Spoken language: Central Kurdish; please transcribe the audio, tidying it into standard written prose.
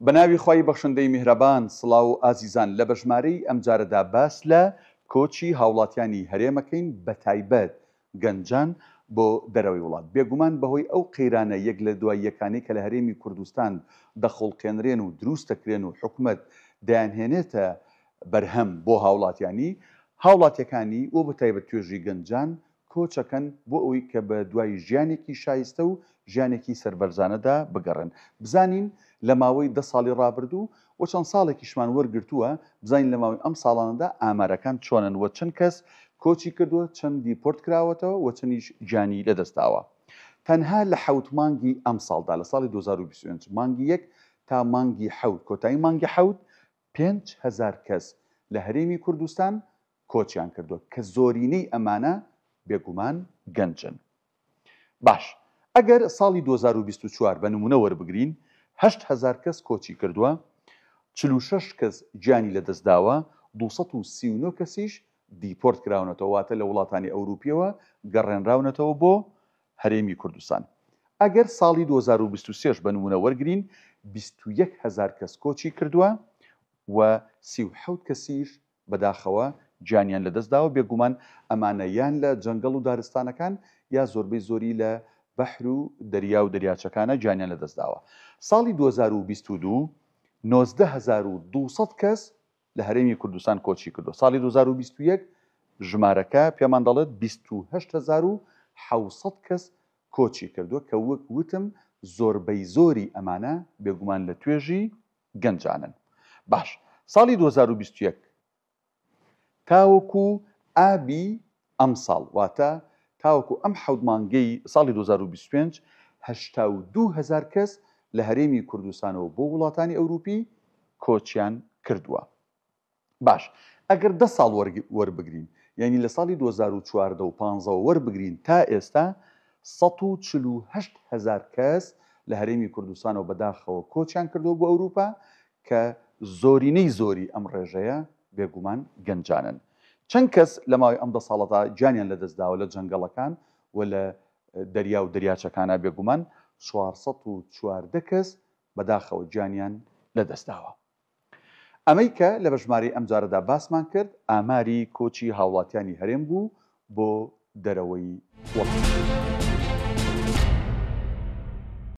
بەناوی خوای بەخشندەی میهرەبان سڵاو ئازیزان لە بەژمارەی ئەمجارەدا باس لە کۆچی هاوڵاتیانی هەرێمەکەین بەتایبەت گەنجان بۆ دەرەوەی وڵات بێگومان بەهۆی ئەو قەیرانە یەک لە دوای یەکانەی کە لە هەرێمی کوردستان دەخوڵقێنرێن و دروست دەکرێن و حکومەت دەیانهێنێتە بەرهەم بۆ هاوڵاتیانی هاوڵاتیەکانی و بەتایبەت توێژی گەنجان کۆچەکەن بۆ ئەوەی کە بە دوای ژیانێکی شایستە و ژیانێکی سەربەرزانەدا بگەڕێن. بزانین لە ماوەی دە ساڵی ڕابردوو و چەند ساڵێکیشمان وەرگرتووە، بزانین لە ماوەی ئەم ساڵانەدا ئامارەکان چۆنن و چەند کەس کۆچی کردووە، چەند دیپۆرت کراوەتەوە و چەندیش گیانی لەدەستداوە. تەنها لە حەوت مانگی ئەمساڵدا، لە ساڵی 2025 مانگی یەک تا مانگی حەوت، کۆتایی مانگی حەوت، 5000 کەس لە هەرێمی کوردستان کۆچیان کردووە کە زۆرینەی ئەمانە بێگومان گەنجن. باش ئەگەر ساڵی 2024 بە نمونە وەربگرین 8000 کەس کۆچی کردووە، 46 کەس گیانی لەدەستداوە، 239 کەسیش دیپۆرت کراونەتەوە واتە لە وڵاتانی ئەوروپیەوە گەڕێنراونەتەوە بۆ هەرێمی کوردستان. ئەگەر ساڵی 2023 بە نمونە وەرگرین 21 هەزار کەس کۆچی کردووە و 37 کەسیش بەداخەوە گیانیان لەدەست داوە، بێگومان ئەمانە یان لە جەنگەڵ و دارستانەکان یا زۆربەی زۆری لە بەحر و دەریا و دەریاچەکانە گیانیان لەدەست داوە. ساڵی 2022 19200 کەس لە هەرێمی کوردستان کۆچی کردووە، ساڵی 2021 ژمارەکە پێمان دەڵێت 28700 کەس کۆچی کردووە کە وەک وتم زۆربەی زۆری ئەمانە بێگومان لە توێژی گەنجانن. باش ساڵی 2021 تاوەکو ئابی ئەمساڵ واتە تاوەکو ئەم حەوت مانگەی ساڵی 2025 82 هەزار کەس لە هەرێمی کوردستانەوە بۆ وڵاتانی ئەوروپی کۆچیان کردووە. باش ئەگەر دە ساڵ وەربگرین یانی لە ساڵی 2014 و 15 وەربگرین تا ئێستا 148 هەزار کەس لە هەرێمی کوردستانەوە بەداخەوە کۆچیان کردووە بۆ ئەوروپا کە زۆرینەی زۆری ئەم ڕێژەیە بێگومان گەنجانن. چەند کەس لە ماوەی ئەم دە ساڵەدا گیانیان لەدەستداوە لە جەنگەڵەکان و لە دەریا و دەریاچەکانا بێگومان 414 کەس بەداخەوە گیانیان لەدەستداوە. ئەمەی کە لە بەژمارەی ئەمجارەدا باسمان کرد ئاماری کۆچی هاوڵاتیانی هەرێم بوو بۆ دەرەوەی وڵات.